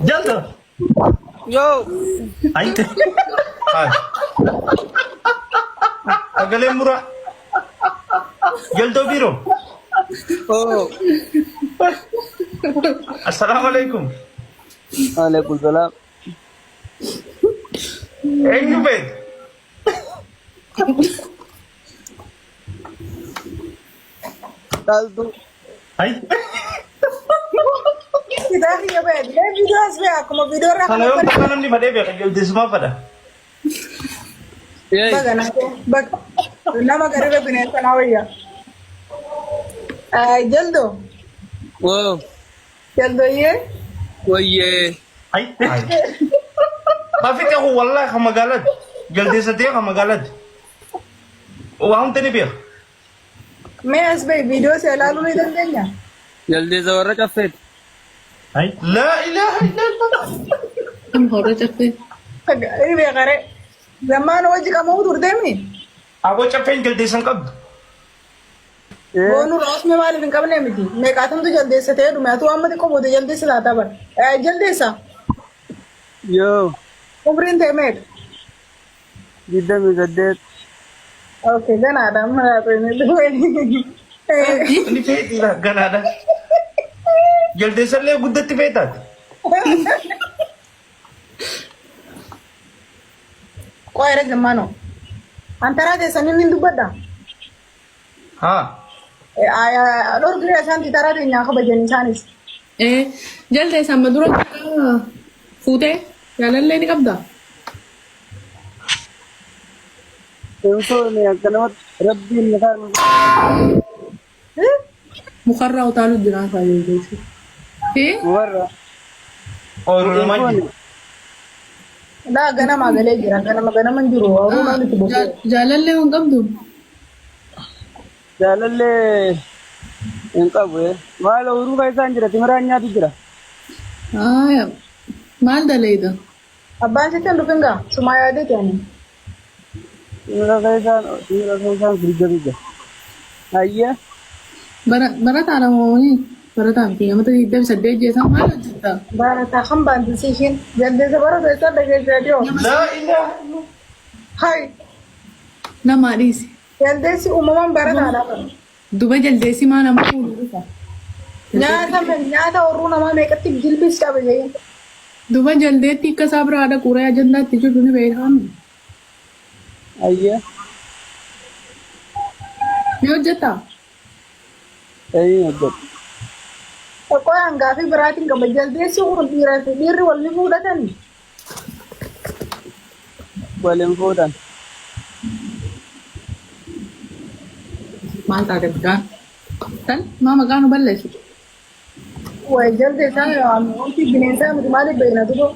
Jaldo. Yoo. Ay. Hai. Sagaleen muraa. Jaldoo biiroo. Oo. Assalaamu alaikum. Waalaikum salaam. Eenyu beektu? Dhaaltuu. Ay. Sitaa kiyya ba'e. Mee viidiyoo as ba'e akkuma viidiyoo irraa Kana yoom takka namni fadhee beeka jaldeessumaa fadha. Yee. Baga na baga nama garira bineensa naa wayya. Jaldo Woo. jaldoyyee Wayyee. Ay. Hafi ta'u wallahi kan magaalaati. Jaldeessa ta'e kan magaalaati. Waa hunda ni beeka. Mee as ba'e viidiyoo si ilaaluu ni dandeenya? Jaldeessa warra caffeeti. Ay. Laa ilaaha illallah. Kan horra caffee. Inni beekaree. Zammaan hojii qamoo turteemi. Aboo caffeen jaldeessa hin qabdu. Boonuu raasme maaliif hin qabne miti. Meeqaatamtu jaldeessa ta'ee dhume atuu amma xiqqoo booda jaldeessa taataa bara. Jaldeessa Yoo. umriin ta'e meeqa? 28. Okay, ganaadha amma laata. Inni feeti ganaadha. Jaldeessa illee guddatti feetaati. Qo'eera zammaanoo. Antaraa teessan inni hin dubbadha. Haa. Dhorkiree isaan taraa teenyaa kabajan isaanis. Ee jaldeessa amma dura fuutee jaalallee ni qabdaa? Hin fuune akkanumatti rabbiin mataa nu Mukarraa utaaluu jiraa faayee jechuudha. Ee warra. Ooyiruu namaa jira. Laa ganamaa galee jira. Ganama ganama hin jiru. Ooyiruu namni itti bobba'u. Jaalallee hin qabdu? Jaalallee hin qabu. Maal ooyiruu keessaan jira timiraan nyaatu jira. Haaya maal daleeyda? Abbaan sitti hin dhufin gaa. Sumaa yaadee ta'ani. Timira keessaan timira keessaan firgatu jira. Hayyee. Barataadha moo barataa miti namata 28 jeesaa maal hojjetta? Barataa kan baantisii ishiin. Jaldeessa barata isaa dhageessaa dhiyoo. Laa ilaaha illallah. Hai. Namaa dhiisi. Jaldeessi uumamaan barataadha. Duba jaldeessi maa nama fuudhu dhufa? Nyaata nyaata horruu namaa meeqatti jilbis cabe jee. Duba jaldeetti akka isaa biraa dhaqu ree ajandaatti jiru ni beekamu. Hayyee. Ni hojjettaa? Eeyyee hojjedha. Qoqqoo hangaafii biraatiin qaba. Jaldeessi kun dhiiraa fi dhiirri wal ni fuudhatani. Wal hin fuudhan. Maal taate mucaan? Tan maa maqaa nu balleessitu? Way jaldeessaan wanti bineensaa miti maaliif beekna duba?